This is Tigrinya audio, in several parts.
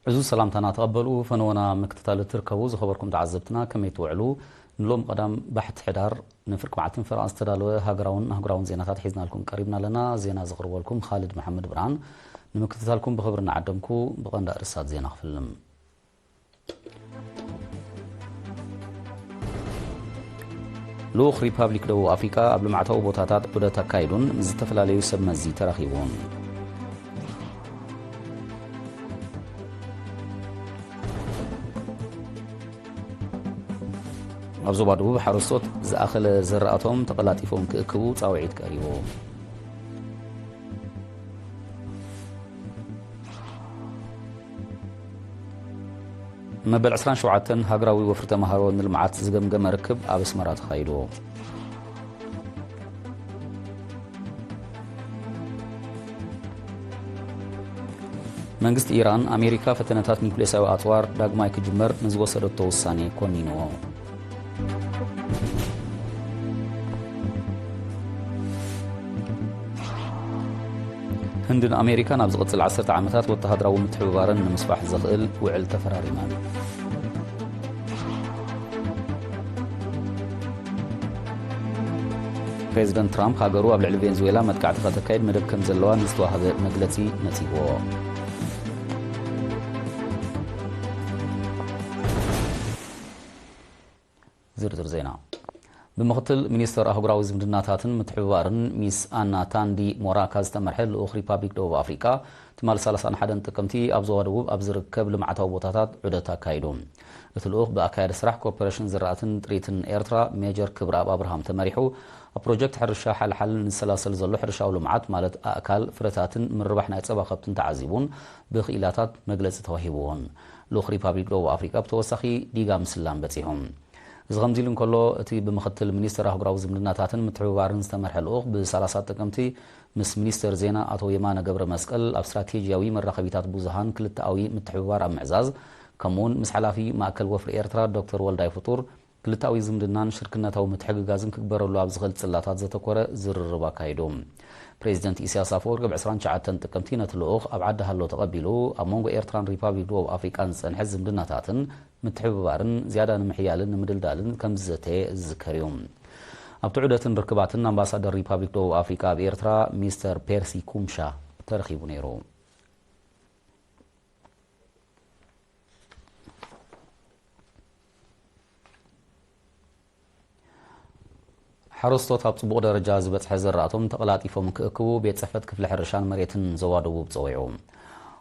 ዕዙዝ ሰላምታና ተቐበሉ። ፈነወና ምክትታል እትርከቡ ዝኸበርኩም ተዓዘብትና ከመይ ትውዕሉ? ንሎም ቀዳም ባሕቲ ሕዳር ንፍርቂ መዓልትን ፈረቓን ዝተዳለወ ሃገራውን ኣህጉራውን ዜናታት ሒዝናልኩም ቀሪብና ኣለና። ዜና ዘቕርበልኩም ኻልድ መሓመድ ብርሃን። ንምክትታልኩም ብኽብሪ እናዓደምኩ ብቐንዲ ኣርእስታት ዜና ክፍልም። ልኡኽ ሪፓብሊክ ደቡብ ኣፍሪቃ ኣብ ልምዓታዊ ቦታታት ዑደት ኣካይዱን ምስ ዝተፈላለዩ ሰብ መዚ ተራኺቡን። ኣብ ዞባ ደቡብ ሓረስቶት ዝኣኸለ ዘራእቶም ተቐላጢፎም ክእክቡ ጻውዒት ቀሪቡ። መበል ዕስራን ሸውዓተን ሃገራዊ ወፍሪ ተማሃሮ ንልምዓት ዝገምገመ ርክብ ኣብ ኣስመራ ተኻይዱ። መንግስቲ ኢራን፣ ኣሜሪካ ፈተነታት ኒውክሌሳዊ ኣጽዋር ዳግማይ ክጅመር ንዝወሰደቶ ውሳኔ ኮኒንዎ። ህንድን ኣሜሪካን ኣብ ዝቕጽል ዓሰርተ ዓመታት ወተሃደራዊ ምትሕብባረን ንምስፋሕ ዘኽእል ውዕል ተፈራሪመን። ፕሬዚደንት ትራምፕ፣ ሃገሩ ኣብ ልዕሊ ቬንዙዌላ መጥቃዕቲ ከተካይድ መደብ ከም ዘለዋ ንዝተዋህበ መግለጺ ነጺግዎ። ዝርዝር ዜና። ብምኽትል ሚኒስተር ኣህጉራዊ ዝምድናታትን ምትሕብባርን ሚስ ኣና ታንዲ ሞራካ ዝተመርሐ ልኡኽ ሪፓብሊክ ደቡብ ኣፍሪቃ ትማል ሰላሳን ሓደን ጥቅምቲ ኣብ ዞባ ደቡብ ኣብ ዝርከብ ልምዓታዊ ቦታታት ዑደት ኣካይዱ። እቲ ልኡኽ ብኣካያዲ ስራሕ ኮርፖሬሽን ዝራእትን ጥሪትን ኤርትራ ሜጀር ክብረኣብ ኣብርሃም ተመሪሑ ኣብ ፕሮጀክት ሕርሻ ሓልሓል ንሰላሰል ዘሎ ሕርሻዊ ልምዓት ማለት ኣእካል፣ ፍረታትን ምርባሕ ናይ ጸባ ከብትን ተዓዚቡን ብክኢላታት መግለጺ ተዋሂብዎን። ልኡኽ ሪፓብሊክ ደቡብ ኣፍሪቃ ብተወሳኺ ዲጋ ምስላም በጺሑ። እዚ ከምዚ ኢሉ እንከሎ፣ እቲ ብምኽትል ሚኒስተር ኣህጉራዊ ዝምድናታትን ምትሕብባርን ዝተመርሐ ልኡኽ ብሰላሳ ጥቅምቲ ምስ ሚኒስተር ዜና ኣቶ የማነ ገብረ መስቀል ኣብ ስትራቴጂያዊ መራኸቢታት ብዙሃን ክልተኣዊ ምትሕብባር ኣብ ምዕዛዝ፣ ከምኡውን ምስ ሓላፊ ማእከል ወፍሪ ኤርትራ ዶክተር ወልዳይ ፍጡር ክልተኣዊ ዝምድናን ሽርክነታዊ ምትሕግጋዝን ክግበረሉ ኣብ ዝኽእል ጽላታት ዘተኮረ ዝርርብ ኣካይዱ። ፕሬዚደንት ኢሳያስ ኣፈወርቂ ብ ዕስራን ትሽዓተን ጥቅምቲ ነቲ ልኡኽ ኣብ ዓዲ ሃሎ ተቐቢሉ፣ ኣብ መንጎ ኤርትራን ሪፓብሊክ ደቡብ ኣፍሪቃን ዝጸንሐ ዝምድናታትን ምትሕብባርን ዝያዳ ንምሕያልን ንምድልዳልን ከም ዝዘተየ ዝዝከር እዩ። ኣብቲ ዑደትን ርክባትን ኣምባሳደር ሪፓብሊክ ደቡብ ኣፍሪቃ ኣብ ኤርትራ ሚስተር ፔርሲ ኩምሻ ተረኺቡ ነይሩ። ሓረስቶት ኣብ ጽቡቕ ደረጃ ዝበጽሐ ዘራእቶም ተቐላጢፎም ክእክቡ ቤት ጽሕፈት ክፍሊ ሕርሻን መሬትን ዞባ ደቡብ ጸዊዑ።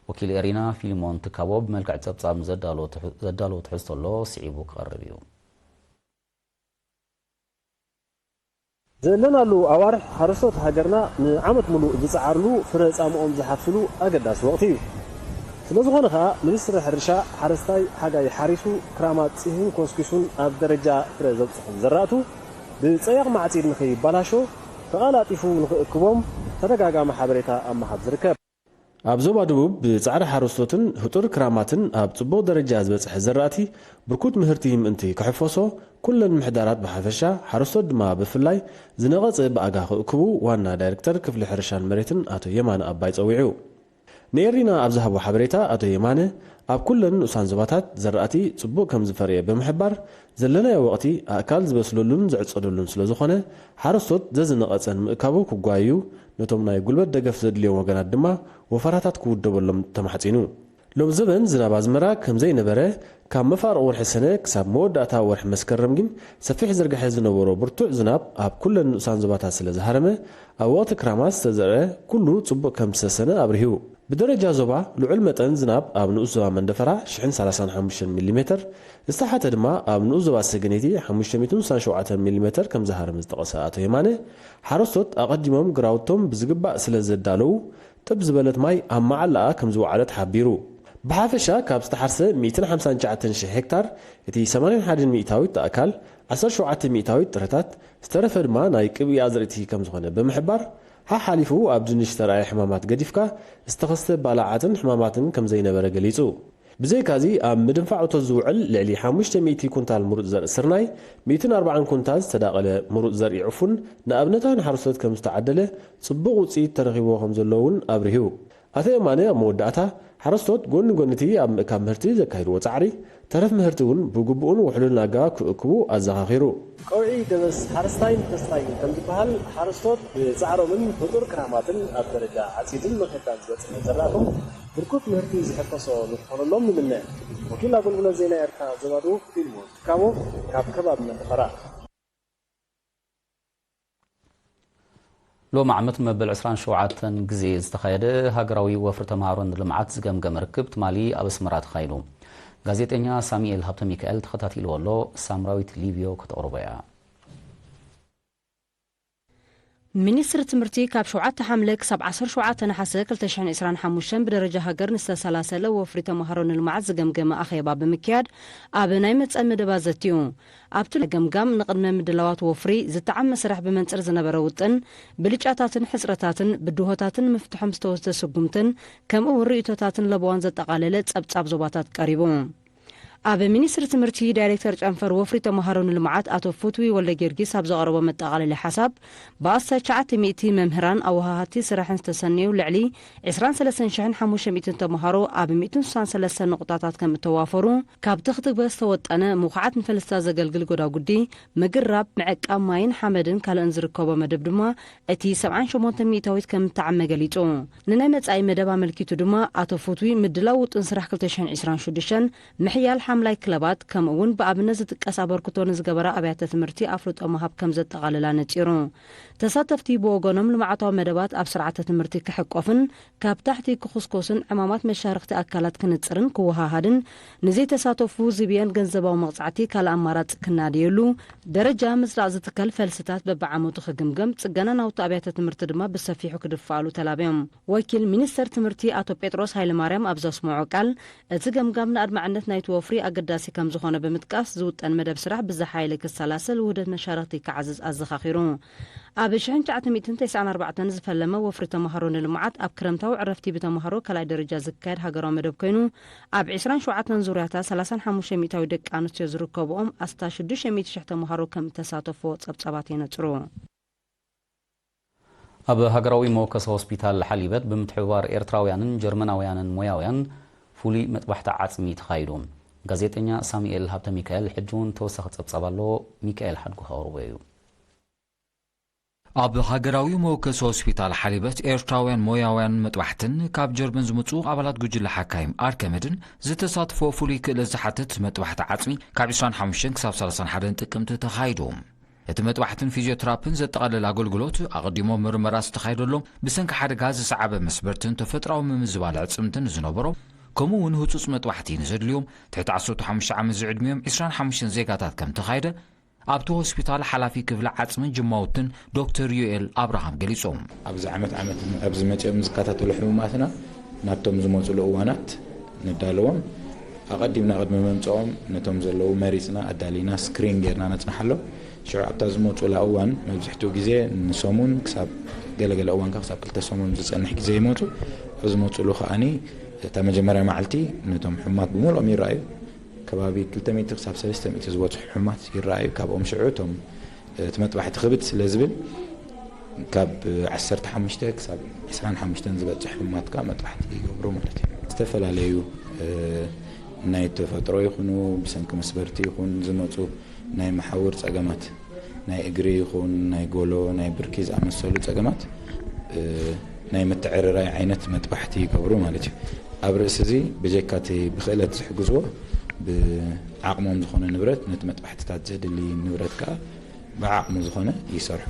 ወኪል ኤሪና ፊልሞን ትካቦ ብመልክዕ ጸብጻብ ዘዳሎ ትሕ-፣ ዘዳሎ ትሕዝቶ ኣሎ፣ ስዒቡ ክቐርብ እዩ። ዘለናሉ ኣዋርሕ ሓረስቶት ሃገርና ንዓመት ሙሉእ ዝጸዓርሉ ፍረ ጻምኦም ዝሓፍስሉ ኣገዳሲ ወቕቲ እዩ። ስለ ዝኾነ ኸኣ ሚኒስትሪ ሕርሻ ሓረስታይ ሓጋይ ሓሪሱ ክራማት ጺህን ኮስኪሱን ኣብ ደረጃ ፍረ ዘብጽሑን ዘራእቱ ብጸያቕ ማዕጺድ ንኸይባላሾ ተቓላጢፉ ንኽእክቦም ተደጋጋሚ ሓበሬታ ኣብ ምሃብ ዝርከብ። ኣብ ዞባ ደቡብ ብጻዕሪ ሓረስቶትን ህጡር ክራማትን ኣብ ጽቡቕ ደረጃ ዝበጽሐ ዘራእቲ ብርኩት ምህርቲ ምእንቲ ክሕፈሶ ኩለን ምሕዳራት ብሓፈሻ ሓረስቶት ድማ ብፍላይ ዝነቐጸ ብኣጋ ክእክቡ ዋና ዳይሬክተር ክፍሊ ሕርሻን መሬትን ኣቶ የማነ ኣባይ ጸዊዑ። ንኤሪና ኣብ ዝሃቦ ሓበሬታ ኣቶ የማነ ኣብ ኩለን ንኡሳን ዞባታት ዘራእቲ ጽቡቕ ከም ዝፈረየ ብምሕባር ዘለናዮ ወቕቲ ኣእካል ዝበስለሉን ዝዕጸደሉን ስለ ዝኾነ ሓረስቶት ዘዝነቐጸ ንምእካቡ ክጓየዩ ነቶም ናይ ጉልበት ደገፍ ዘድልዮም ወገናት ድማ ወፈራታት ክውደበሎም ተማሕጺኑ። ሎም ዘበን ዝናብ ኣዝመራ ከም ዘይነበረ ካብ መፋርቕ ወርሒ ሰነ ክሳብ መወዳእታ ወርሒ መስከረም ግን ሰፊሕ ዝርግሐ ዝነበሮ ብርቱዕ ዝናብ ኣብ ኩለን ንኡሳን ዞባታት ስለ ዝሃረመ ኣብ ወቕቲ ክራማት ዝተዘርአ ኩሉ ጽቡቕ ከም ዝሰሰነ ኣብሪሁ። ብደረጃ ዞባ ልዑል መጠን ዝናብ ኣብ ንኡስ ዞባ መንደፈራ ሽሕን ሰላሳን ሓሙሽተን ሚሊ ሜተር፣ ዝተሓተ ድማ ኣብ ንኡስ ዞባ ሰገነይቲ ሓሙሽተ ሚእትን ስሳን ሸውዓተን ሚሊ ሜተር ከም ዝሃረመ ዝጠቐሰ ኣቶ የማነ፣ ሓረስቶት ኣቐዲሞም ግራውቶም ብዝግባእ ስለ ዘዳለዉ ጥብ ዝበለት ማይ ኣብ መዓላኣ ከም ዝወዓለት ሓቢሩ። ብሓፈሻ ካብ ዝተሓርሰ ሚእትን ሓምሳን ትሽዓተን ሽሕ ሄክታር እቲ ሰማንያን ሓደን ሚእታዊት ኣእካል፣ ዓሰርተ ሸውዓተ ሚእታዊት ጥረታት፣ ዝተረፈ ድማ ናይ ቅብኢ ኣዝርእቲ ከም ዝኾነ ብምሕባር፣ ሓሓሊፉ ኣብ ድንሽ ዝተርኣየ ሕማማት ገዲፍካ ዝተኸስተ ባላዓትን ሕማማትን ከም ዘይነበረ ገሊጹ። ብዘይካዚ ኣብ ምድንፋዕ እቶት ዝውዕል ልዕሊ ሓሙሽተ ሚእቲ ኩንታል ምሩጽ ዘርኢ ስርናይ፣ ሚእትን ኣርባዓን ኩንታል ዝተዳቐለ ምሩጽ ዘርኢ ዕፉን ንኣብነታውያን ሓረስቶት ከም ዝተዓደለ ጽቡቕ ውጽኢት ተረኺብዎ ከም ዘሎ እውን ኣብሪሁ። ኣቶ የማነ ኣብ መወዳእታ ሓረስቶት ጎኒ ጎኒ እቲ ኣብ ምእካብ ምህርቲ ዘካይድዎ ጻዕሪ፣ ተረፍ ምህርቲ እውን ብግቡእን ውሕሉልን ኣገባብ ክእክቡ ኣዘኻኺሩ። ቀውዒ ደበስ ሓረስታይን ተስፋይን ከም ዝበሃል፣ ሓረስቶት ብጻዕሮምን ፍጡር ክራማትን ኣብ ደረጃ ዓጺድን መኸታን ዝበጽሐ ዘራእቶም ብርኩት ምህርቲ ዝሕፈሶ ንክኾነሎም ንምነ። ወኪል ኣገልግሎት ዜና ኤርትራ ዞባ ደቡብ ፊልሞን ትካቦ ካብ ከባቢ መንደፈራ። ሎሚ ዓመት መበል ዕስራን ሸውዓተን ግዜ ዝተኻየደ ሃገራዊ ወፍሪ ተምሃሮ ንልምዓት ዝገምገመ ርክብ ትማሊ ኣብ ኣስመራ ተኻይዱ። ጋዜጠኛ ሳሙኤል ሃብተሚካኤል ተኸታቲልዎ ኣሎ፣ ሳምራዊት ሊብዮ ከተቕርቦ እያ። ሚኒስትሪ ትምህርቲ ካብ ሸውዓተ ሓምለ ክሳብ ዓሰርተ ሸውዓተ ነሓሰ ክልተ ሽሕን ዕስራን ሓሙሽተን ብደረጃ ሃገር ንዝተሰላሰለ ወፍሪ ተምሃሮ ንልምዓት ዝገምገመ ኣኼባ ብምክያድ ኣብ ናይ መጸኢ መደባት ዘትዩ። ኣብቲ ገምጋም ንቕድመ ምድላዋት ወፍሪ ዝተዓመ ስራሕ ብመንጽር ዝነበረ ውጥን፣ ብልጫታትን ሕጽረታትን ብድሆታትን ንምፍትሖም ዝተወስደ ስጉምትን ከምኡ እውን ርእይቶታትን ለበዋን ዘጠቓለለ ጸብጻብ ዞባታት ቀሪቡ። ኣብ ሚኒስትሪ ትምህርቲ ዳይሬክተር ጨንፈር ወፍሪ ተምሃሮ ንልምዓት ኣቶ ፍትዊ ወልደጊዮርጊስ ኣብ ዘቕረቦ መጠቓለሊ ሓሳብ ብኣስታት ትሽዓተ ሚእቲ መምህራን ኣወሃሃድቲ ስራሕን ዝተሰነዩ ልዕሊ ዕስራን ሰለስተን ሽሕን ሓሙሽተ ሚእትን ተምሃሮ ኣብ ሚእትን ስሳን ሰለስተን ንቑጣታት ከም እተዋፈሩ ካብቲ ክትግበር ዝተወጠነ ምኹዓት ንፈልስታት ዘገልግል ጎዳጉዲ፣ ምግራብ፣ ምዕቃብ ማይን ሓመድን ካልእን ዝርከቦ መደብ ድማ እቲ ሰብዓን ሸሞንተ ሚእታዊት ከም እተዓመ ገሊጹ። ንናይ መጻኢ መደብ ኣመልኪቱ ድማ ኣቶ ፍትዊ ምድላው ውጥን ስራሕ ክልተ ሽሕን ዕስራን ሽዱሽተን፣ ምሕያል ሓምላይ ክለባት፣ ከምኡ እውን ብኣብነት ዝጥቀስ ኣበርክቶ ንዝገበራ ኣብያተ ትምህርቲ ኣፍልጦ ምሃብ ከም ዘጠቓልላ ነጺሩ። ተሳተፍቲ ብወገኖም ልምዓታዊ መደባት ኣብ ስርዓተ ትምህርቲ ክሕቆፍን ካብ ታሕቲ ክኹስኮስን ዕማማት መሻርኽቲ ኣካላት ክንጽርን ክወሃሃድን ንዘይተሳተፉ ዝብየን ገንዘባዊ መቕጻዕቲ ካልእ ኣማራጺ ክናደየሉ ደረጃ ምጽዳቕ ዝትከል ፈልስታት በብዓመቱ ክግምገም፣ ጽገና ናውቲ ኣብያተ ትምህርቲ ድማ ብሰፊሑ ክድፋኣሉ ተላብዮም። ወኪል ሚኒስተር ትምህርቲ ኣቶ ጴጥሮስ ሃይለማርያም ኣብ ዘስምዖ ቃል፣ እቲ ገምጋም ንኣድማዕነት ናይቲ ወፍሪ ኣገዳሲ ከም ዝኾነ ብምጥቃስ፣ ዝውጠን መደብ ስራሕ ብዝሓ ኢሉ ክሰላሰል፣ ውህደት መሻርኽቲ ክዓዝዝ ኣዘኻኺሩ። ኣብ ሽሕን ትሽዓተ ሚእትን ተስዓን ኣርባዕተን ዝፈለመ ወፍሪ ተምሃሮ ንልምዓት ኣብ ክረምታዊ ዕረፍቲ ብተምሃሮ ካልኣይ ደረጃ ዝካየድ ሃገራዊ መደብ ኮይኑ፣ ኣብ ዕስራን ሸውዓተን ዙርያታት ሰላሳን ሓሙሽተ ሚእታዊ ደቂ ኣንስትዮ ዝርከብኦም ኣስታት ሽዱሽተ ሚእቲ ሽሕ ተምሃሮ ከም እተሳተፍዎ ጸብጻባት የነጽሩ። ኣብ ሃገራዊ መወከሲ ሆስፒታል ሓሊበት ብምትሕብባር ኤርትራውያንን ጀርመናውያንን ሞያውያን ፍሉይ መጥባሕቲ ዓጽሚ ተኻይዱ። ጋዜጠኛ ሳሙኤል ሃብተሚካኤል ሕጂ እውን ተወሳኺ ጸብጻብ ኣለዎ፣ ሚካኤል ሓድጉ ከቕርቦ እዩ። ኣብ ሃገራዊ መወከሲ ሆስፒታል ሓሊበት ኤርትራውያን ሞያውያን መጥባሕትን ካብ ጀርመን ዝመጹ ኣባላት ጉጅለ ሓካይም ኣርከመድን ዝተሳትፎ ፍሉይ ክእለት ዝሓትት መጥባሕቲ ዓጽሚ ካብ ዕስራን ሓሙሽተን ክሳብ ሰላሳን ሓደን ጥቅምቲ ተኻይዱ። እቲ መጥባሕትን ፊዝዮትራፕን ዘጠቓለለ ኣገልግሎት፣ ኣቐዲሞ ምርመራ ዝተኻየደሎም ብሰንኪ ሓደጋ ዝሰዓበ መስበርትን ተፈጥሮኣዊ ምምዝባል ኣዕጽምትን ዝነበሮም፣ ከምኡ እውን ህጹጽ መጥባሕቲ ንዘድልዮም ትሕቲ ዓሰርተ ሓሙሽተ ዓመት ዝዕድሚኦም ዕስራን ሓሙሽተን ዜጋታት ከም ተኻየደ፣ ኣብቲ ሆስፒታል ሓላፊ ክፍሊ ዓጽምን ጅማውትን ዶክተር ዮኤል ኣብርሃም ገሊጾም። ኣብዚ ዓመት ዓመት ኣብ ዝመጽኦም ዝከታተሉ ሕሙማትና ናብቶም ዝመጹሉ እዋናት ንዳለዎም። ኣቐዲምና ቅድሚ ምምጽኦም ነቶም ዘለዉ መሪጽና፣ ኣዳሊና፣ ስክሪን ጌርና ነጽንሓሎም። ሽዑ ኣብታ ዝመጹላ እዋን መብዝሕትኡ ግዜ ንሰሙን ክሳብ ገለገለ እዋን ከኣ ክሳብ ክልተ ሰሙን ዝጸንሕ ግዜ ይመጹ። ኣብ ዝመጹሉ ከኣኒ እታ መጀመርያ መዓልቲ ነቶም ሕሙማት ብምልኦም ይረኣዩ። ከባቢ ክልተ ሚእቲ ክሳብ ሰለስተ ሚእቲ ዝበጽሑ ሕሙማት ይረኣዩ። ካብኦም ሽዑ እቶም እቲ መጥባሕቲ ክብድ ስለ ዝብል ካብ ዓሰርተ ሓሙሽተ ክሳብ ዕስራን ሓሙሽተን ዝበጽሕ ሕሙማት ከኣ መጥባሕቲ ይገብሩ ማለት እዩ። ዝተፈላለዩ ናይ ተፈጥሮ ይኹኑ ብሰንኪ መስበርቲ ይኹን ዝመጹ ናይ መሓውር ጸገማት፣ ናይ እግሪ ይኹን ናይ ጎሎ፣ ናይ ብርኪ ዝኣመሰሉ ጸገማት ናይ ምትዕርራይ ዓይነት መጥባሕቲ ይገብሩ ማለት እዩ። ኣብ ርእሲ እዚ ብጀካ እቲ ብክእለት ዝሕግዝዎ ብዓቕሞም ዝኾነ ንብረት ነቲ መጥባሕትታት ዘድሊ ንብረት ከኣ ብዓቕሙ ዝኾነ ይሰርሑ።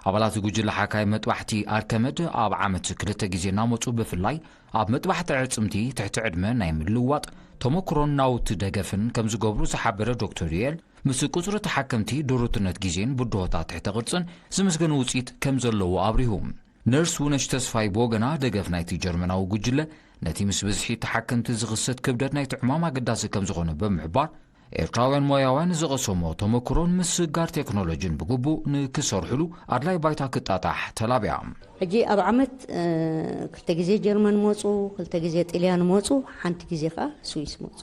ኣባላት ጉጅለ ሓካይ መጥባሕቲ ኣርከመድ ኣብ ዓመት ክልተ ግዜ እናመጹ ብፍላይ ኣብ መጥባሕቲ ኣዕጽምቲ ትሕቲ ዕድመ ናይ ምልውዋጥ ተመክሮን ናውቲ ደገፍን ከም ዝገብሩ ዝሓበረ ዶክተር ዩኤል፣ ምስ ቁጽሪ ተሓከምቲ ድሩትነት ግዜን ብድሆታት ትሕተ ቅርጽን ዝምስገን ውጽኢት ከም ዘለዎ ኣብሪሁ። ነርስ ውነሽ ተስፋይ ብወገና ደገፍ ናይቲ ጀርመናዊ ጉጅለ ነቲ ምስ ብዝሒ ተሓከምቲ ዝኽሰት ክብደት ናይቲ ዕማም ኣገዳሲ ከም ዝኾነ ብምሕባር፣ ኤርትራውያን ሞያውያን ዝቐሰሞ ተመክሮን ምስግጋር ቴክኖሎጂን ብግቡእ ንክሰርሕሉ ኣድላይ ባይታ ክጣጣሕ ተላብያ። ሕጂ ኣብ ዓመት ክልተ ግዜ ጀርመን መፁ፣ ክልተ ግዜ ጥልያን መፁ፣ ሓንቲ ግዜ ከዓ ስዊስ መፁ።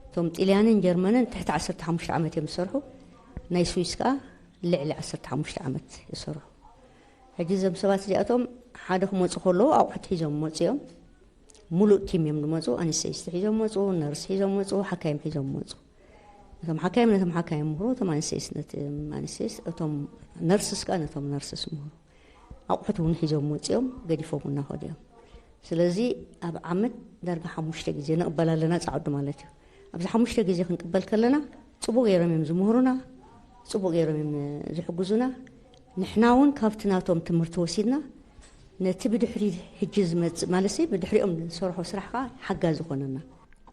እቶም ጥልያንን ጀርመንን ትሕቲ ዓሰርተ ሓሙሽተ ዓመት እዮም ዝሰርሑ፣ ናይ ስዊስ ከዓ ልዕሊ ዓሰርተ ሓሙሽተ ዓመት ይሰርሑ። ሕጂ እዞም ሰባት እዚኣቶም ሓደ ክመፁ ከለዉ ኣቑሑት ሒዞም መፁ እዮም። ሙሉእ ቲም እዮም ዝመፁ። ኣንስተይቲ ሒዞም መፁ፣ ነርስ ሒዞም መፁ፣ ሓካይም ሒዞም መፁ። እቶም ሓካይም ነቶም ሓካይም ምህሩ፣ እቶም ኣንስተይስ ነቲ ኣንስተይስ፣ እቶም ነርስስ ከዓ ነቶም ነርስስ ምህሩ። ኣቑሑት እውን ሒዞም መፂኦም ገዲፎም እናኸዱ እዮም። ስለዚ ኣብ ዓመት ዳርጋ ሓሙሽተ ግዜ ንቕበል ኣለና ፃዕዱ ማለት እዩ። ኣብዚ ሓሙሽተ ግዜ ክንቅበል ከለና ፅቡቅ ገይሮም እዮም ዝምህሩና፣ ፅቡቅ ገይሮም እዮም ዝሕግዙና። ንሕና እውን ካብቲ ናቶም ትምህርቲ ወሲድና ነቲ ብድሕሪ ሕጂ ዝመፅእ ማለት ብድሕሪኦም ንሰርሖ ስራሕ ከዓ ሓጋዚ ይኾነና።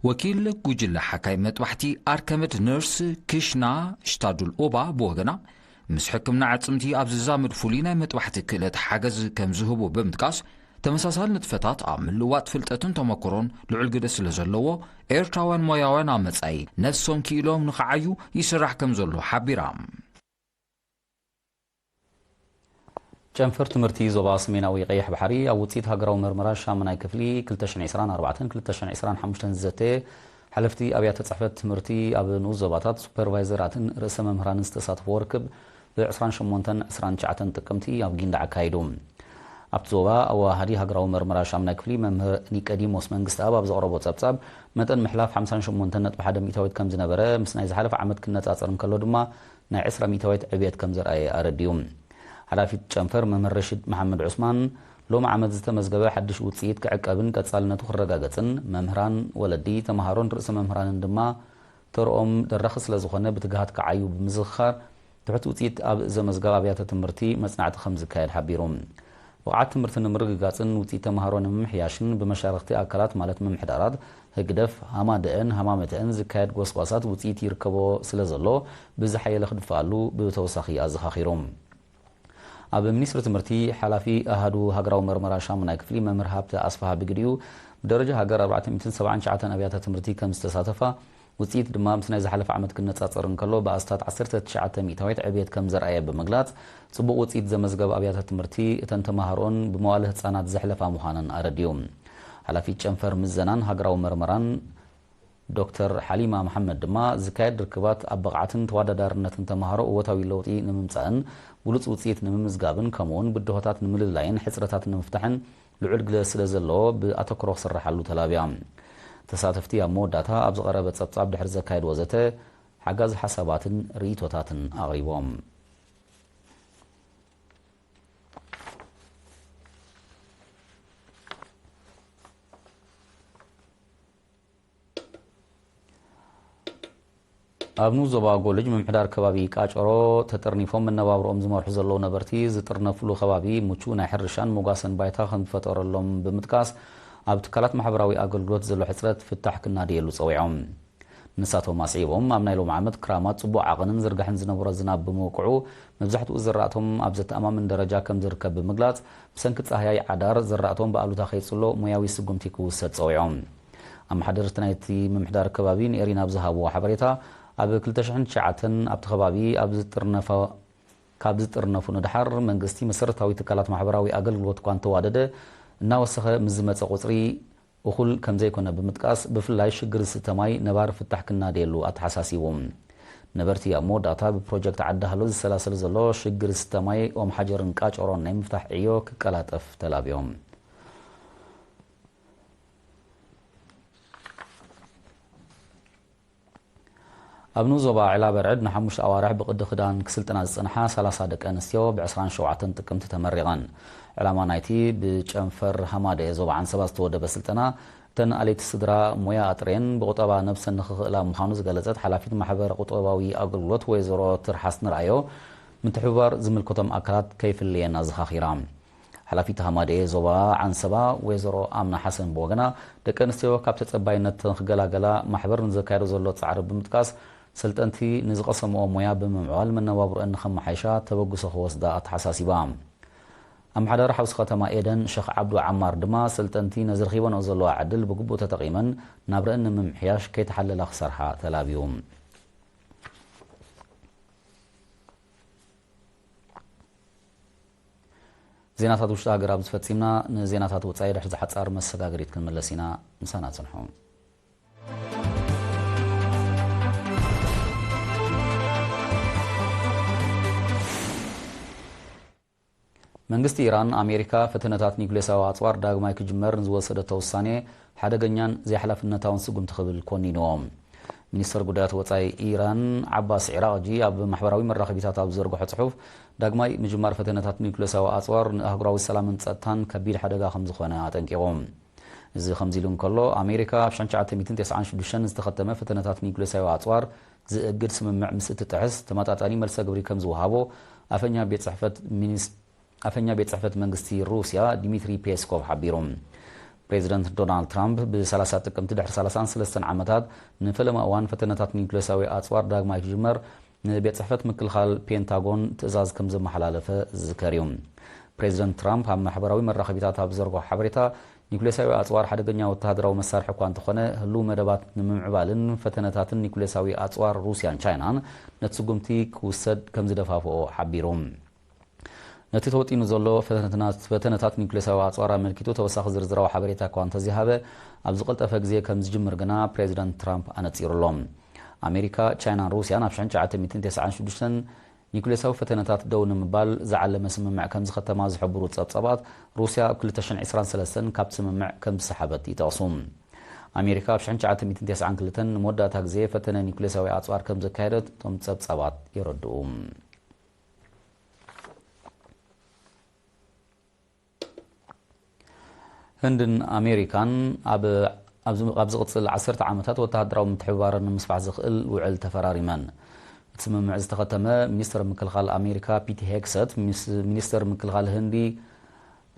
ወኪል ጉጅለ ሓካይ መጥባሕቲ ኣርከመድ ነርስ ክሽና ሽታዱል ኦባ ብወገና፣ ምስ ሕክምና ኣዕፅምቲ ኣብ ዝዛመድ ፍሉይ ናይ መጥባሕቲ ክእለት ሓገዝ ከም ዝህቡ ብምጥቃስ፣ ተመሳሳሊ ንጥፈታት ኣብ ምልዋጥ ፍልጠትን ተመክሮን ልዑል ግደ ስለ ዘለዎ፣ ኤርትራውያን ሞያውያን ኣብ መጻኢ ነፍሶም ክኢሎም ንኽዓዩ ይስራሕ ከም ዘሎ ሓቢራ። ጨንፈር ትምህርቲ ዞባ ሰሜናዊ ቀይሕ ባሕሪ ኣብ ውፅኢት ሃገራዊ መርመራ ሻምናይ ክፍሊ ክልተ ሽሕን ዕስራን ኣርባዕተን ክልተ ሽሕን ዕስራን ሓሙሽተን ዝዘተየ ሓለፍቲ ኣብያተ ፅሕፈት ትምህርቲ ኣብ ንኡስ ዞባታት ሱፐርቫይዘራትን ርእሰ መምህራንን ዝተሳተፍዎ ርክብ ብ ዕስራን ሸሞንተን ዕስራን ትሽዓተን ጥቅምቲ ኣብ ጊንዳዕ ኣካይዱ። ኣብቲ ዞባ ኣወሃሃዲ ሃገራዊ መርመራ ሻምናይ ክፍሊ መምህር ኒቀዲሞስ መንግስተኣብ ኣብ ዘቕረቦ ጸብጻብ፣ መጠን ምሕላፍ ሓምሳን ሸሞንተን ነጥቢ ሓደ ሚእታዊት ከም ዝነበረ ምስ ናይ ዝሓለፈ ዓመት ክነጻጸር እንከሎ ድማ ናይ ዕስራ ሚእታዊት ዕብየት ከም ዘርኣየ ኣረዲኡ። ሓላፊት ጨንፈር መምህር ረሽድ መሓመድ ዑስማን፣ ሎሚ ዓመት ዝተመዝገበ ሓድሽ ውጽኢት ክዕቀብን ቀጻልነቱ ክረጋገጽን፣ መምህራን፣ ወለዲ፣ ተመሃሮን ርእሰ መምህራንን ድማ ተርኦም ደራኺ ስለ ዝኾነ ብትግሃት ክዓዩ ብምዝኽኻር፣ ትሑት ውፅኢት ኣብ ዘመዝገባ ኣብያተ ትምህርቲ መፅናዕቲ ከም ዝካየድ ሓቢሩ። ብቕዓት ትምህርቲ ንምርግጋፅን ውፅኢት ተምሃሮ ንምምሕያሽን ብመሻርኽቲ ኣካላት ማለት ምምሕዳራት፣ ህግደፍ፣ ሃማደአን ሃማመተአን ዝካየድ ጎስጓሳት ውፅኢት ይርከቦ ስለ ዘሎ ብዝሓየለ ክድፈኣሉ ብተወሳኺ ኣዘኻኺሩ። ኣብ ሚኒስትሪ ትምህርቲ ሓላፊ ኣሃዱ ሃገራዊ መርመራ ሻሙናይ ክፍሊ መምህር ሃብተ ኣስፍሃ ብግዲኡ፣ ብደረጃ ሃገር ኣርባዕተ ሚእትን ሰብዓን ትሽዓተን ኣብያተ ትምህርቲ ከም ዝተሳተፋ፣ ውፅኢት ድማ ምስ ናይ ዝሓለፈ ዓመት ክነፃፀር እንከሎ ብኣስታት ዓሰርተ ትሽዓተ ሚእታዊት ዕብየት ከም ዘርኣየ ብምግላፅ፣ ፅቡቕ ውፅኢት ዘመዝገባ ኣብያተ ትምህርቲ እተን ተምሃሮን ብመዋለ ህፃናት ዘሕለፋ ምዃነን ኣረዲኡ። ሓላፊት ጨንፈር ምዘናን ሃገራዊ መርመራን ዶክተር ሓሊማ መሓመድ ድማ፣ ዝካየድ ርክባት ኣብ ብቕዓትን ተወዳዳርነትን ተምሃሮ እወታዊ ለውጢ ንምምፃእን ብሉፅ ውፅኢት ንምምዝጋብን ከምኡውን ብድሆታት ንምልላይን ሕፅረታት ንምፍታሕን ልዑል ግደ ስለ ዘለዎ ብኣተክሮ ክስርሓሉ ተላብያ። ተሳተፍቲ ኣብ መወዳእታ ኣብ ዝቐረበ ፀብፃብ ድሕሪ ዘካየድዎ ዘተ ሓጋዚ ሓሳባትን ርእይቶታትን ኣቕሪቦም። ኣብ ንኡስ ዞባ ጎልጅ ምምሕዳር ከባቢ ቃጨሮ ተጠርኒፎም መነባብርኦም ዝመርሑ ዘለዉ ነበርቲ ዝጥርነፍሉ ከባቢ ምቹእ ናይ ሕርሻን መጓሰን ባይታ ከም ዝፈጠረሎም ብምጥቃስ፣ ኣብ ትካላት ማሕበራዊ ኣገልግሎት ዘሎ ሕፅረት ፍታሕ ክናደየሉ ፀዊዖም። ንሳቶም ኣስዒቦም፣ ኣብ ናይ ሎሚ ዓመት ክራማት ፅቡቕ ዓቐንን ዝርጋሕን ዝነበሮ ዝናብ ብምውቅዑ፣ መብዛሕትኡ ዝራእቶም ኣብ ዘተኣማምን ደረጃ ከም ዝርከብ ብምግላፅ፣ ብሰንኪ ፃህያይ ዓዳር ዝራእቶም ብኣሉታ ከይፅሎ ሞያዊ ስጉምቲ ክውሰድ ፀዊዖም። ኣመሓደርቲ ናይቲ ምምሕዳር ከባቢ ንኤሪና ኣብ ዝሃብዎ ሓበሬታ፣ ኣብ ክልተ ሽሕን ትሽዓተን ኣብቲ ከባቢ ኣብ ዝጥርነፈ ካብ ዝጥርነፉ ንድሓር መንግስቲ መሰረታዊ ትካላት ማሕበራዊ ኣገልግሎት እኳ እንተዋደደ፣ እናወሰኸ ምስ ዝመፀ ቁፅሪ እኹል ከም ዘይኮነ ብምጥቃስ፣ ብፍላይ ሽግር ዝስተ ማይ ነባሪ ፍታሕ ክናደየሉ ኣተሓሳሲቡ። ነበርቲ ኣብ መወዳእታ ብፕሮጀክት ዓዲ ሃሎ ዝሰላሰል ዘሎ ሽግር ዝስተ ማይ ኦም ሓጀርን ቃጨሮን ናይ ምፍታሕ ዕዮ ክቀላጠፍ ተላብዮም። ኣብ ንኡስ ዞባ ዕላ በርዕድ ንሓሙሽተ ኣዋርሕ ብቕዲ ክዳን ክስልጥና ዝጸንሓ ሰላሳ ደቂ ኣንስትዮ ብ ዕስራን ሸውዓተን ጥቅምቲ ተመሪቐን። ዕላማ ናይቲ ብጨንፈር ሃማደኤ ዞባ ዓንሰባ ዝተወደበ ስልጠና፣ እተን ኣለይቲ ስድራ ሞያ ኣጥርየን ብቑጠባ ነብሰን ንኽኽእላ ምዃኑ ዝገለጸት ሓላፊት ማሕበረ ቁጠባዊ ኣገልግሎት ወይዘሮ ትርሓስ ንርኣዮ፣ ምትሕብባር ዝምልከቶም ኣካላት ከይፍለየን ኣዘኻኺራ። ሓላፊት ሃማደኤ ዞባ ዓንሰባ ወይዘሮ ኣምና ሓሰን ብወገና፣ ደቂ ኣንስትዮ ካብ ተጸባይነት ንኽገላገላ ማሕበር ንዘካየዶ ዘሎ ጻዕሪ ብምጥቃስ፣ ሰልጠንቲ ንዝቐሰምኦ ሞያ ብምምዕባል መነባብሮአን ንኸመሓይሻ ተበግሶ ክወስዳ ኣተሓሳሲባ። ኣመሓዳሪ ሓውሲ ከተማ ኤደን ሸኽ ዓብዱ ዓማር ድማ፣ ሰልጠንቲ ነዚ ረኺበንኦ ዘለዋ ዕድል ብግቡእ ተጠቒመን ናብረአን ንምምሕያሽ ከይተሓለላ ክሰርሓ ተላብዩ። ዜናታት ውሽጢ ሃገር ኣብዚ ፈጺምና። ንዜናታት ወጻኢ ድሕሪ ዝሓጻር መሰጋገሪት ክንምለስ ኢና። ምሳና ጽንሑ። መንግስቲ ኢራን፣ ኣሜሪካ ፈተነታት ኒውክሌሳዊ ኣጽዋር ዳግማይ ክጅመር ንዝወሰደቶ ውሳኔ ሓደገኛን ዘይሓላፍነታውን ስጉምቲ ክብል ኮኒንዎ። ሚኒስተር ጉዳያት ወጻኢ ኢራን ዓባስ ዒራቕጂ ኣብ ማሕበራዊ መራኸቢታት ኣብ ዝዘርግሖ ጽሑፍ፣ ዳግማይ ምጅማር ፈተነታት ኒውክሌሳዊ ኣጽዋር ንኣህጉራዊ ሰላምን ጸጥታን ከቢድ ሓደጋ ከም ዝኾነ ኣጠንቂቑ። እዚ ከምዚ ኢሉ እንከሎ፣ ኣሜሪካ ኣብ ሽሕን ትሽዓተ ሚእትን ተስዓን ሽዱሽተን ዝተኸተመ ፈተነታት ኒውክሌሳዊ ኣጽዋር ዝእግድ ስምምዕ ምስ እትጥሕስ፣ ተመጣጣኒ መልሰ ግብሪ ከም ዝወሃቦ ኣፈኛ ቤት ጽሕፈት ሚኒስ-፣ ኣፈኛ ቤት ጽሕፈት መንግስቲ ሩስያ ዲሚትሪ ፔስኮቭ ሓቢሩ። ፕሬዚደንት ዶናልድ ትራምፕ ብ30 ጥቅምቲ ድሕሪ ሰላሳን ሰለስተን ዓመታት ንፈለማ እዋን ፈተነታት ኒውክሌሳዊ ኣጽዋር ዳግማይ ክጅመር ንቤት ጽሕፈት ምክልኻል ፔንታጎን ትእዛዝ ከም ዘመሓላለፈ ዝዝከር እዩ። ፕሬዚደንት ትራምፕ ኣብ ማሕበራዊ መራኸቢታት ኣብ ዝዘርግሖ ሓበሬታ፣ ኒውክሌሳዊ ኣጽዋር ሓደገኛ ወተሃደራዊ መሳርሒ እኳ እንተኾነ፣ ህሉው መደባት ንምምዕባልን ፈተነታትን ኒውክሌሳዊ ኣጽዋር ሩስያን ቻይናን ነቲ ስጉምቲ ክውሰድ ከም ዝደፋፍኦ ሓቢሩ። ነቲ ተወጢኑ ዘሎ ፈተነታት፣ ፈተነታት ኒውክሌሳዊ ኣጽዋር ኣመልኪቱ ተወሳኺ ዝርዝራዊ ሓበሬታ እኳ እንተዘይሃበ፣ ኣብ ዝቐልጠፈ ግዜ ከም ዝጅምር ግና ፕሬዚደንት ትራምፕ ኣነጺሩ ኣሎ። ኣሜሪካ፣ ቻይናን ሩስያን ኣብ ሽሕን ትሽዓተ ሚእትን ተስዓን ሽዱሽተን ኒውክሌሳዊ ፈተነታት ደው ንምባል ዝዓለመ ስምምዕ ከም ዝኸተማ ዝሕብሩ ጸብጻባት፣ ሩስያ ኣብ ክልተ ሽሕን ዕስራን ሰለስተን ካብቲ ስምምዕ ከም ዝሰሓበት ይጠቕሱ። ኣሜሪካ ኣብ ሽሕን ትሽዓተ ሚእትን ተስዓን ክልተን ንመወዳእታ ግዜ ፈተነ ኒውክሌሳዊ ኣጽዋር ከም ዘካየደት እቶም ጸብጻባት የረድኡ። ህንድን ኣሜሪካን ኣብ፣ ኣብ ዝ-፣ ኣብ ዝቕጽል ዓሰርተ ዓመታት ወተሃደራዊ ምትሕብባረን ንምስፋሕ ዝኽእል ውዕል ተፈራሪመን። እቲ ስምምዕ ዝተኸተመ ሚኒስተር ምክልኻል ኣሜሪካ ፒት ሄግሰት ምስ ሚኒስተር ምክልኻል ህንዲ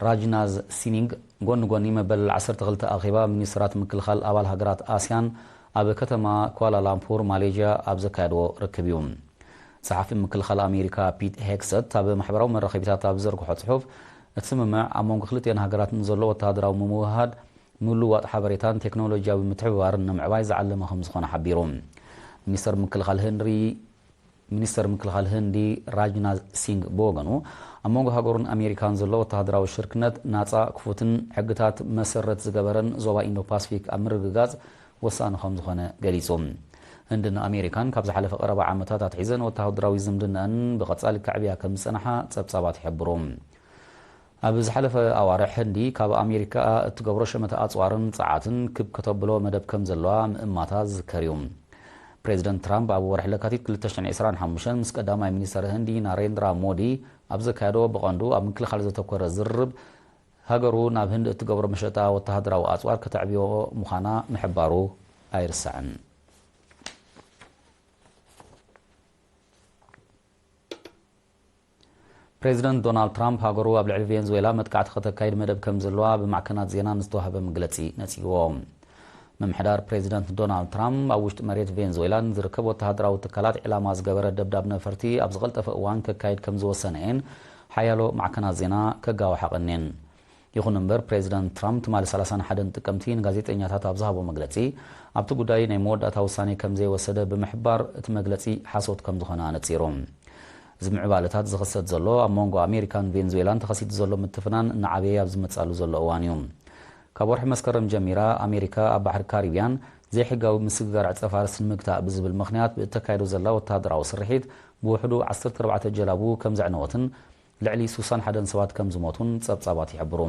ራጅናዝ ሲኒንግ ጎኒ ጎኒ መበል ዓሰርተ ክልተ ኣኼባ ሚኒስተራት ምክልኻል ኣባል ሃገራት ኣስያን ኣብ ከተማ ኳላላምፑር ማሌዥያ ኣብ ዘካየድዎ ርክብ እዩ። ጸሓፊ ምክልኻል ኣሜሪካ ፒት ሄግሰት ኣብ ማሕበራዊ መራኸቢታት ኣብ ዘርግሖ ጽሑፍ፣ እቲ ስምምዕ ኣብ መንጎ ክልቲኤን ሃገራት ንዘሎ ወተሃደራዊ ምምውሃድ፣ ምልውዋጥ ሓበሬታን ቴክኖሎጂያዊ ምትሕብባርን ንምዕባይ ዝዓለመ ከም ዝኾነ ሓቢሩ። ሚኒስተር ምክልኻል ህንሪ፣ ሚኒስተር ምክልኻል ህንዲ ራጅናዝ ሲንግ ብወገኑ፣ ኣብ መንጎ ሃገሩን ኣሜሪካን ዘሎ ወተሃደራዊ ሽርክነት ናጻ፣ ክፉትን ሕግታት መሰረት ዝገበረን ዞባ ኢንዶ ፓስፊክ ኣብ ምርግጋጽ ወሳኒ ከም ዝኾነ ገሊጹ። ህንድን ኣሜሪካን ካብ ዝሓለፈ ቀረባ ዓመታት ኣትሒዘን ወተሃደራዊ ዝምድናኣን ብቐጻሊ ከዕብያ ከም ዝጸንሓ ጸብጻባት ይሕብሩ። ኣብ ዝሓለፈ ኣዋርሕ ህንዲ ካብ ኣሜሪካ እትገብሮ ሸመተ ኣጽዋርን ጸዓትን ክብ ከተብሎ መደብ ከም ዘለዋ ምእማታ ዝዝከር እዩ። ፕሬዚደንት ትራምፕ ኣብ ወርሒ ለካቲት ክልተ ሽሕን ዕስራን ሓሙሽተን ምስ ቀዳማይ ሚኒስተር ህንዲ ናሬንድራ ሞዲ ኣብ ዘካየዶ ብቐንዱ ኣብ ምክልኻል ዘተኮረ ዝርርብ፣ ሃገሩ ናብ ህንዲ እትገብሮ መሸጣ ወተሃደራዊ ኣጽዋር ከተዕብዮ ምዃና ምሕባሩ ኣይርሳዕን። ፕሬዚደንት ዶናልድ ትራምፕ ሃገሩ ኣብ ልዕሊ ቬንዙዌላ መጥቃዕቲ ከተካይድ መደብ ከም ዘለዋ ብማዕከናት ዜና ንዝተዋህበ መግለጺ ነጺግዎ። ምምሕዳር ፕሬዚደንት ዶናልድ ትራምፕ ኣብ ውሽጢ መሬት ቬንዙዌላ ንዝርከብ ወተሃደራዊ ትካላት ዕላማ ዝገበረ ደብዳብ ነፈርቲ ኣብ ዝቐልጠፈ እዋን ከካይድ ከም ዝወሰነ እየን ሓያሎ ማዕከናት ዜና ከጋውሓ ቀንየን። ይኹን እምበር፣ ፕሬዚዳንት ትራምፕ ትማሊ ሰላሳን ሓደን ጥቅምቲ ንጋዜጠኛታት ኣብ ዝሃቦ መግለጺ፣ ኣብቲ ጉዳይ ናይ መወዳእታ ውሳኔ ከም ዘይወሰደ ብምሕባር፣ እቲ መግለጺ ሓሶት ከም ዝኾነ ኣነጺሩ። እዚ ምዕባለታት ዝኽሰት ዘሎ ኣብ መንጎ ኣሜሪካን ቬንዙዌላን ተኸሲቱ ዘሎ ምትፍናን እናዓበየ ኣብ ዝመጻሉ ዘሎ እዋን እዩ። ካብ ወርሒ መስከረም ጀሚራ፣ ኣሜሪካ ኣብ ባሕሪ ካሪብያን ዘይሕጋዊ ምስግጋር ዕጸ ፋርስ ንምግታእ ብዝብል ምኽንያት ብእተካይዶ ዘላ ወተሃደራዊ ስርሒት ብውሕዱ ዓሰርተ ኣርባዕተ ጀላቡ ከም ዘዕነወትን ልዕሊ ሱሳን ሓደን ሰባት ከም ዝሞቱን ጸብጻባት ይሕብሩ።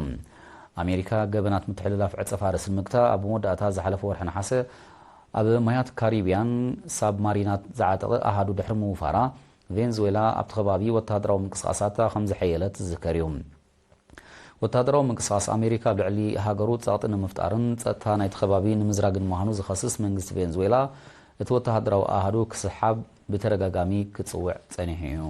ኣሜሪካ ገበናት ምትሕልላፍ ዕጸ ፋርስ ንምግታእ ኣብ መወዳእታ ዝሓለፈ ወርሒ ነሓሰ ኣብ ማያት ካሪብያን ሳብማሪናት ዝዓጠቐ ኣሃዱ ድሕሪ ምውፋራ፣ ቬንዙዌላ ኣብቲ ከባቢ ወተሃደራዊ ምንቅስቓሳታ ከም ዝሐየለት ዝዝከር እዩ። ወተሃደራዊ ምንቅስቓስ ኣሜሪካ ኣብ ልዕሊ ሃገሩ ጸቕጢ ንምፍጣርን ጸጥታ ናይቲ ከባቢ ንምዝራግን ምዃኑ ዝኸስስ መንግስቲ ቬንዙዌላ፣ እቲ ወተሃደራዊ ኣሃዱ ክስሓብ ብተደጋጋሚ ክጽውዕ ጸኒሑ እዩ።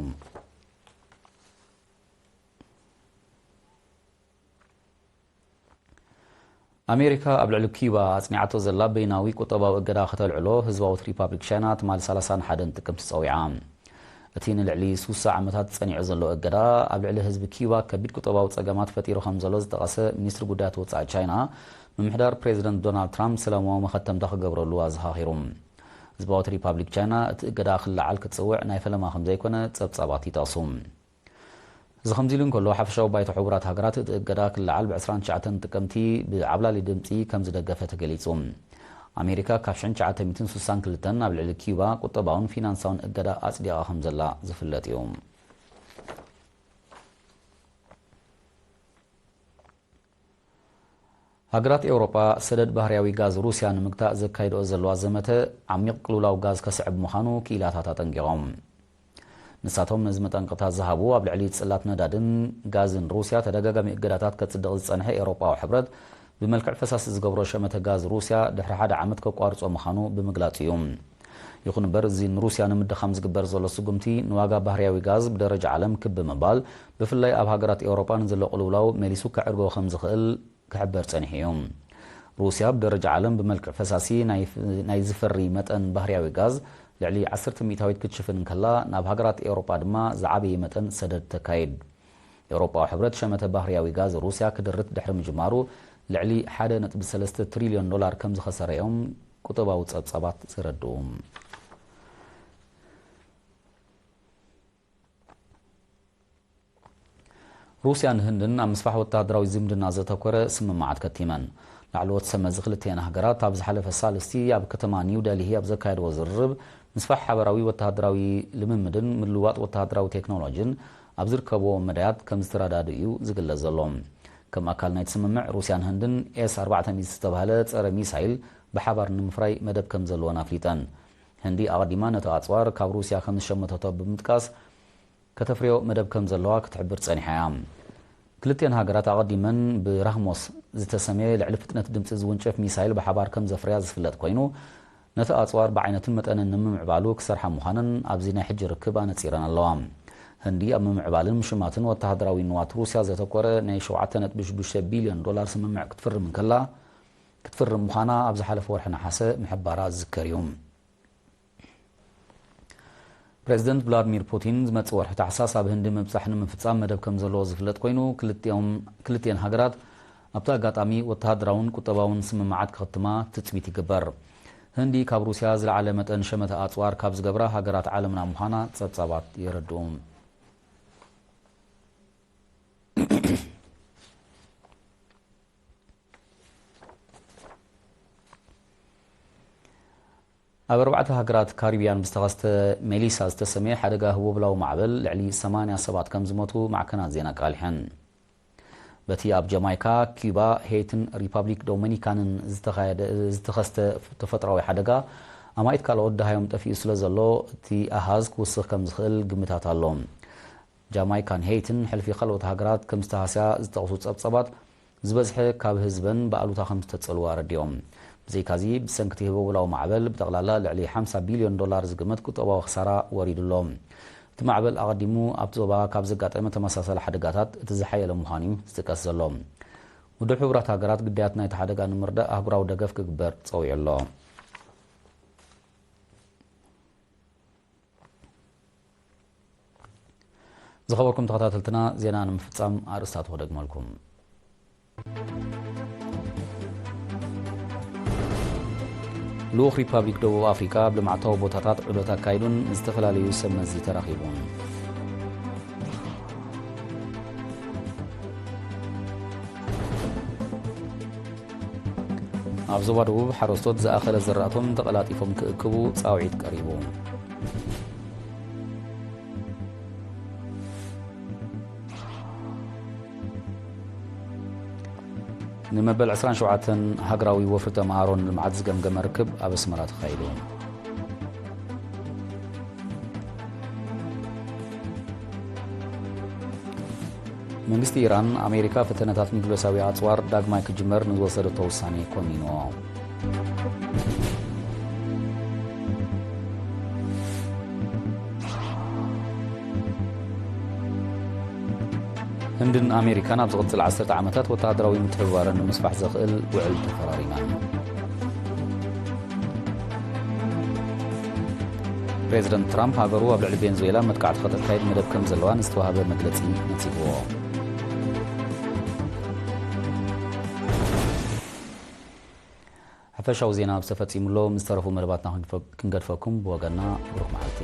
ኣሜሪካ ኣብ ልዕሊ ኪዩባ ኣጽኒዓቶ ዘላ በይናዊ ቁጠባዊ እገዳ ከተልዕሎ ህዝባዊት ሪፓብሊክ ቻይና ትማሊ ሰላሳን ሓደን ጥቅምቲ ጸዊዓ። እቲ ንልዕሊ ሱሳ ዓመታት ጸኒዑ ዘሎ እገዳ፣ ኣብ ልዕሊ ህዝቢ ኪዩባ ከቢድ ቁጠባዊ ጸገማት ፈጢሩ ከም ዘሎ ዝጠቐሰ ሚኒስትሪ ጉዳያት ወጻኢ ቻይና፣ ምምሕዳር ፕሬዚደንት ዶናልድ ትራምፕ ሰላማዊ መኸተምታ ክገብረሉ ኣዘኻኺሩ። ህዝባዊት ሪፓብሊክ ቻይና እቲ እገዳ ክለዓል ክትጽውዕ ናይ ፈለማ ከም ዘይኮነ ጸብጻባት ይጠቕሱ። እዚ ከምዚ ኢሉ እንከሎ፣ ሓፈሻዊ ባይቶ ሕቡራት ሃገራት እቲ እገዳ ክለዓል ብ ዕስራን ትሽዓተን ጥቅምቲ ብዓብላሊ ድምጺ ከም ዝደገፈ ተገሊጹ። ኣሜሪካ ካብ ሽሕን ትሽዓተ ሚእትን ሱሳን ክልተን ኣብ ልዕሊ ኪዩባ ቁጠባውን ፊናንሳውን እገዳ ኣጽዲቓ ከም ዘላ ዝፍለጥ እዩ። ሃገራት ኤውሮጳ ሰደድ ባህርያዊ ጋዝ ሩስያ ንምግታእ ዘካይድኦ ዘለዋ ዘመተ ዓሚቕ ቅልውላው ጋዝ ከስዕብ ምዃኑ ክኢላታት ኣጠንቂቖም። ንሳቶም ነዚ መጠንቀቕታ ዝሃቡ ኣብ ልዕሊ ጽላት ነዳድን ጋዝን ሩስያ ተደጋጋሚ እገዳታት ከጽድቕ ዝጸንሐ ኤውሮጳዊ ሕብረት ብመልክዕ ፈሳሲ ዝገብሮ ሸመተ ጋዝ ሩስያ ድሕሪ ሓደ ዓመት ከቋርጾ ምዃኑ ብምግላጽ እዩ። ይኹን እምበር እዚ ንሩስያ ንምድኻም ዝግበር ዘሎ ስጉምቲ ንዋጋ ባህርያዊ ጋዝ ብደረጃ ዓለም ክብ ብምባል ብፍላይ ኣብ ሃገራት ኤውሮጳ ንዘሎ ቅልውላው መሊሱ ከዕርጎ ከም ዝኽእል ክሕበር ጸኒሑ እዩ። ሩስያ ብደረጃ ዓለም ብመልክዕ ፈሳሲ ናይ ዝፈሪ መጠን ባህርያዊ ጋዝ ልዕሊ ዓሰርተ ሚእታዊት ክትሽፍን እንከላ ናብ ሃገራት ኤውሮጳ ድማ ዝዓበየ መጠን ሰደድ ተካይድ። ኤውሮጳዊ ሕብረት ሸመተ ባህርያዊ ጋዝ ሩስያ ክድርት ድሕሪ ምጅማሩ ልዕሊ ሓደ ነጥቢ ሰለስተ ትሪልዮን ዶላር ከም ዝኸሰረ እዮም ቁጠባዊ ጸብጻባት ዘረድኡ። ሩስያን ህንድን ኣብ ምስፋሕ ወተሃደራዊ ዝምድና ዘተኮረ ስምምዓት ከቲመን። ላዕለዎት ሰብ መዚ ክልቲኤን ሃገራት ኣብ ዝሓለፈ ሳልስቲ ኣብ ከተማ ኒው ደልሂ ኣብ ዘካየድዎ ዝርርብ ምስፋሕ ሓበራዊ ወተሃደራዊ ልምምድን ምልውዋጥ ወተሃደራዊ ቴክኖሎጂን ኣብ ዝርከብዎ መዳያት ከም ዝተረዳድኡ እዩ ዝግለጽ ዘሎ። ከም ኣካል ናይቲ ስምምዕ ሩስያን ህንድን ኤስ ኣርባዕተ ሚእቲ ዝተባህለ ጸረ ሚሳይል ብሓባር ንምፍራይ መደብ ከም ዘለወን ኣፍሊጠን። ህንዲ ኣቐዲማ ነቲ ኣጽዋር ካብ ሩስያ ከም ዝሸመተቶ ብምጥቃስ ከተፍርዮ መደብ ከም ዘለዋ ክትሕብር ጸኒሓ እያ። ክልቲኤን ሃገራት ኣቐዲመን ብራህሞስ ዝተሰመየ ልዕሊ ፍጥነት ድምጺ ዝውንጨፍ ሚሳይል ብሓባር ከም ዘፍርያ ዝፍለጥ ኮይኑ ነቲ ኣጽዋር ብዓይነትን መጠንን ንምምዕባሉ ክሰርሓ ምዃነን ኣብዚ ናይ ሕጂ ርክብ ኣነጺረን ኣለዋ። ህንዲ ኣብ ምምዕባልን ምሽማትን ወተሃደራዊ ንዋት ሩስያ ዘተኮረ ናይ ሸውዓተ ነጥቢ ሽዱሽተ ቢልዮን ዶላር ስምምዕ ክትፍርም እንከላ ክትፍርም ምዃና ኣብ ዝሓለፈ ወርሒ ነሓሰ ምሕባራ ዝዝከር እዩ። ፕሬዚደንት ቭላድሚር ፑቲን ዝመጽእ ወርሒ ታሕሳስ ኣብ ህንዲ ምብጻሕ ንምፍጻም መደብ ከም ዘለዎ ዝፍለጥ ኮይኑ ክልቲኦም ክልቲኤን ሃገራት ኣብቲ ኣጋጣሚ ወተሃደራውን ቁጠባውን ስምምዓት ክኽትማ ትጽቢት ይግበር። ህንዲ ካብ ሩስያ ዝለዓለ መጠን ሸመተ ኣጽዋር ካብ ዝገብራ ሃገራት ዓለምና ምዃና ጸብጻባት የረድኡ። ኣብ ኣርባዕተ ሃገራት ካሪብያን ብዝተኸስተ ሜሊሳ ዝተሰመየ ሓደጋ ህቦብላዊ ማዕበል ልዕሊ ሰማንያ ሰባት ከም ዝሞቱ ማዕከናት ዜና ኣቃሊሐን። በቲ ኣብ ጀማይካ፣ ኪዩባ፣ ሄይትን ሪፓብሊክ ዶሚኒካንን ዝተኻየደ ዝተኸስተ ተፈጥራዊ ሓደጋ ኣማኢት ካልኦት ደሃዮም ጠፊኡ ስለ ዘሎ እቲ ኣሃዝ ክውስኽ ከም ዝኽእል ግምታት ኣሎ። ጃማይካን ሄይትን ሕልፊ ካልኦት ሃገራት ከም ዝተሃስያ ዝጠቕሱ ጸብጸባት ዝበዝሐ ካብ ህዝበን ብኣሉታ ከም ዝተጸልዋ ኣረዲኦም። ብዘይካዚ ብሰንክቲ ህቦብላዊ ማዕበል ብጠቕላላ ልዕሊ ሓምሳ ቢልዮን ዶላር ዝግመት ቁጠባዊ ክሳራ ወሪዱ ኣሎ። እቲ ማዕበል ኣቐዲሙ ኣብቲ ዞባ ካብ ዘጋጠመ ተመሳሳሊ ሓደጋታት እቲ ዝሓየለ ምዃኑ እዩ ዝጥቀስ ዘሎ። ውድብ ሕቡራት ሃገራት ግዳያት ናይቲ ሓደጋ ንምርዳእ ኣህጉራዊ ደገፍ ክግበር ጸዊዑ ኣሎ። ዝኸበርኩም ተኸታተልትና ዜና ንምፍጻም ኣርእስታቱ ክደግመልኩም። ልኡኽ ሪፓብሊክ ደቡብ ኣፍሪካ ኣብ ልምዓታዊ ቦታታት ዑደት ኣካይዱን ዝተፈላለዩ ሰብ መዚ ተራኺቡን። ኣብ ዞባ ደቡብ ሓረስቶት ዝኣኸለ ዘራእቶም ተቐላጢፎም ክእክቡ ጻውዒት ቀሪቡ። ንመበል ዕስራን ሸውዓተን ሃገራዊ ወፍሪ ተምሃሮን ልምዓት ዝገምገመ ርክብ ኣብ ኣስመራ ተኻይዱ። መንግስቲ ኢራን ኣሜሪካ ፈተነታት ኒውክለሳዊ ኣጽዋር ዳግማይ ክጅመር ንዝወሰደቶ ውሳኔ ኮኒንዎ። ህንድን ኣሜሪካን ኣብ ዝቕጽል ዓሰርተ ዓመታት ወተሃደራዊ ምትሕብባረን ንምስፋሕ ዘኽእል ውዕል ተፈራሪመን። ፕሬዚደንት ትራምፕ ሃገሩ ኣብ ልዕሊ ቬንዙዌላ መጥቃዕቲ ከተካይድ መደብ ከም ዘለዋ ንዝተዋህበ መግለጺ ነጺግዎ። ሓፈሻዊ ዜና ኣብ ዝተፈጺሙሎ ምስ ተረፉ መደባትና ክንገድፈኩም ብወገንና ብሩኽ መዓልቲ።